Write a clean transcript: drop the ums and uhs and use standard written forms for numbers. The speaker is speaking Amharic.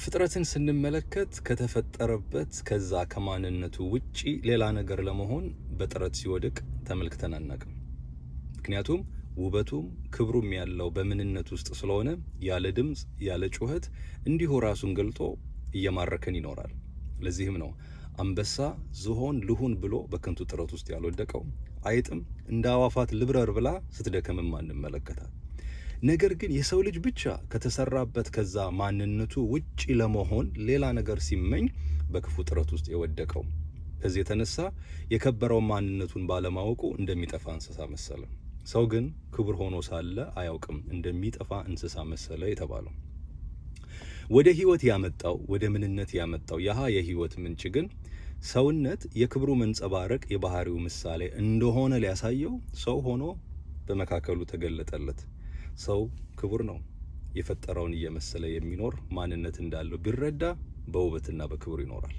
ፍጥረትን ስንመለከት ከተፈጠረበት ከዛ ከማንነቱ ውጪ ሌላ ነገር ለመሆን በጥረት ሲወድቅ ተመልክተን አናውቅም። ምክንያቱም ውበቱም ክብሩም ያለው በምንነት ውስጥ ስለሆነ ያለ ድምፅ ያለ ጩኸት እንዲሁ ራሱን ገልጦ እየማረከን ይኖራል። ለዚህም ነው አንበሳ ዝሆን ልሁን ብሎ በከንቱ ጥረት ውስጥ ያልወደቀው፣ አይጥም እንደ አዋፋት ልብረር ብላ ስትደክምም አንመለከታት። ነገር ግን የሰው ልጅ ብቻ ከተሰራበት ከዛ ማንነቱ ውጪ ለመሆን ሌላ ነገር ሲመኝ በክፉ ጥረት ውስጥ የወደቀው። ከዚህ የተነሳ የከበረው ማንነቱን ባለማወቁ እንደሚጠፋ እንስሳ መሰለ። ሰው ግን ክቡር ሆኖ ሳለ አያውቅም፣ እንደሚጠፋ እንስሳ መሰለ የተባለው። ወደ ህይወት ያመጣው፣ ወደ ምንነት ያመጣው ያህ የህይወት ምንጭ ግን ሰውነት የክብሩ መንጸባረቅ የባህሪው ምሳሌ እንደሆነ ሊያሳየው ሰው ሆኖ በመካከሉ ተገለጠለት። ሰው ክቡር ነው። የፈጠረውን እየመሰለ የሚኖር ማንነት እንዳለው ቢረዳ በውበትና በክብሩ ይኖራል።